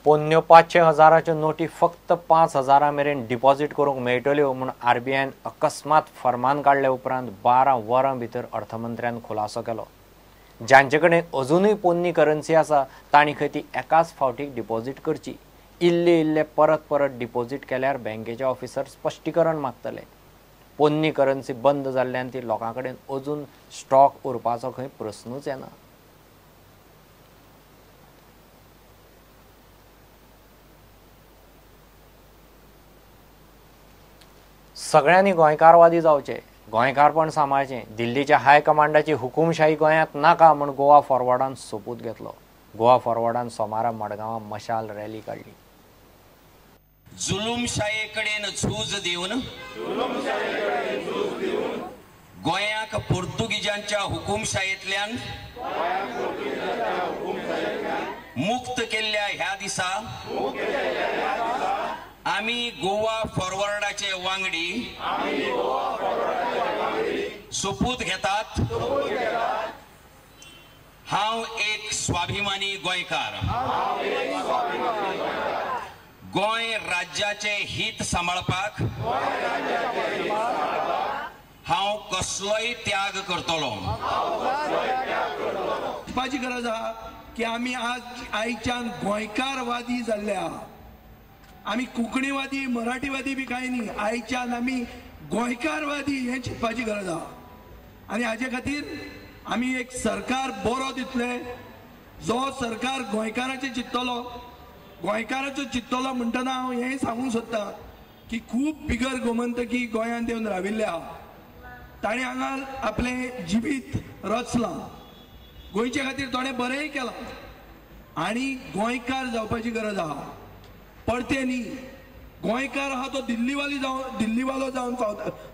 पोन्न्यो 500,000च्यो नोटी फक्त 5,000 मेरेन डिपॉझिट करूंक मेळटल्यो म्हूण आरबीआयन अकस्मात फरमान काडले उपरांत 12 वरां भितर अर्थमंत्र्यान खुलासो केलो. जांचे कडेन अजुनूय पोन्नी करन्सी आसा तांणी खंय ती एकाच फावटीक डिपॉझिट करची. इल्ले इल्ले परत परत डिपॉझिट केल्यार बँकेचे ऑफिसर स्पश्टीकरण मागतले. पोन्नी करन्सी बंद जाल्ल्यान ती लोकां कडेन अजून स्टॉक उरपाचो खंय प्रस्नूच येना. सगळ्यांनी गोंयकारवादी जावचे, गोंयकारपण सांबाळचें. दिल्लीच्या हायकमांडाची हुकुमशाही गोंयांत नाका म्हूण गोवा फॉरवर्डान सोपूत घेतलो. गोवा फॉरवर्डान सोमारा मडगांवां मशाल रॅली काडली. जुलूमशाये कडेन झूज दिवन गोंयाक पोर्तुगीजांच्या हुकुमशायेंतल्यान मुक्त केल्ल्या ह्या दिसा आमी गोवा फॉरवर्डाचे वांगडी सोपूत घेतात. हांव एक स्वाभिमानी गोंयकार, गोंय राज्याचे हित सांबाळपाक हांव कसलोय त्याग करतलो. चिंतपाची गरज आहा की आमी आज आयच्यान गोंयकारवादी जाल्ले आहा. आमी कोंकणीवादी मराठीवादी बी कांय न्ही, आयच्यान आमी गोंयकारवादी हें चिंतपाची गरज आहा. आनी हाजे खातीर आमी एक सरकार बरो दितले जो सरकार गोंयकाराचें चिंततलो. गोंयकाराचो चिंततलो म्हणटना हांव हें सांगूंक सोदतां की खूब बिगर गोमंतकी गोंयांत येवन राविल्ले आहा, ताणें हांगा आपलें जिवीत रचलां, गोंयचे खातीर थोडें बरेंय केलां आनी गोंयकार जावपाची गरज आहा. परते न्ही, गोंयकार आहा तो दिल्लीवाली जावन दिल्लीवालो जावन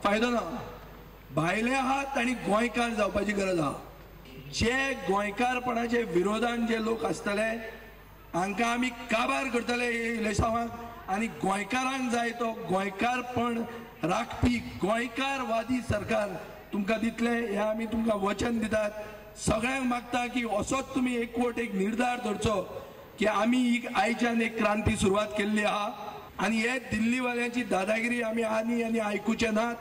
फायदो ना, भायले आहात तांणी गोंयकार जावपाची गरज आहा. जे गोंयकारपणाचे विरोधान जे लोक आसतले हांकां आमी काबार करतले इलेसांवाक आनी गोंयकारांक जाय तो गोंयकारपण राखपी गोंयकारवादी सरकार तुमकां दितले हें आमी तुमकां वचन दितात. सगळ्यांक मागता की असोच तुमी एकवट एक निर्धार धरचो की आमी ही आयच्यान एक क्रांती सुरवात केल्ली आहा आनी हे दिल्लीवाल्यांची दादागिरी आमी आनी आनी आयकुचे नात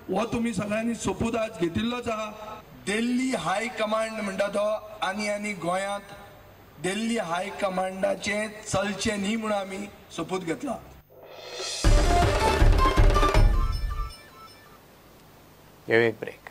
हो तुमी सगळ्यांनी सोपूत आज घेतिल्लोच आहा. दिल्ली हाय कमांड म्हणटा तो आनी आनी गोंयांत दिल्ली हाय कमांडाचें चलचें न्ही म्हणून आमी सोपूत घेतला. एक ब्रेक.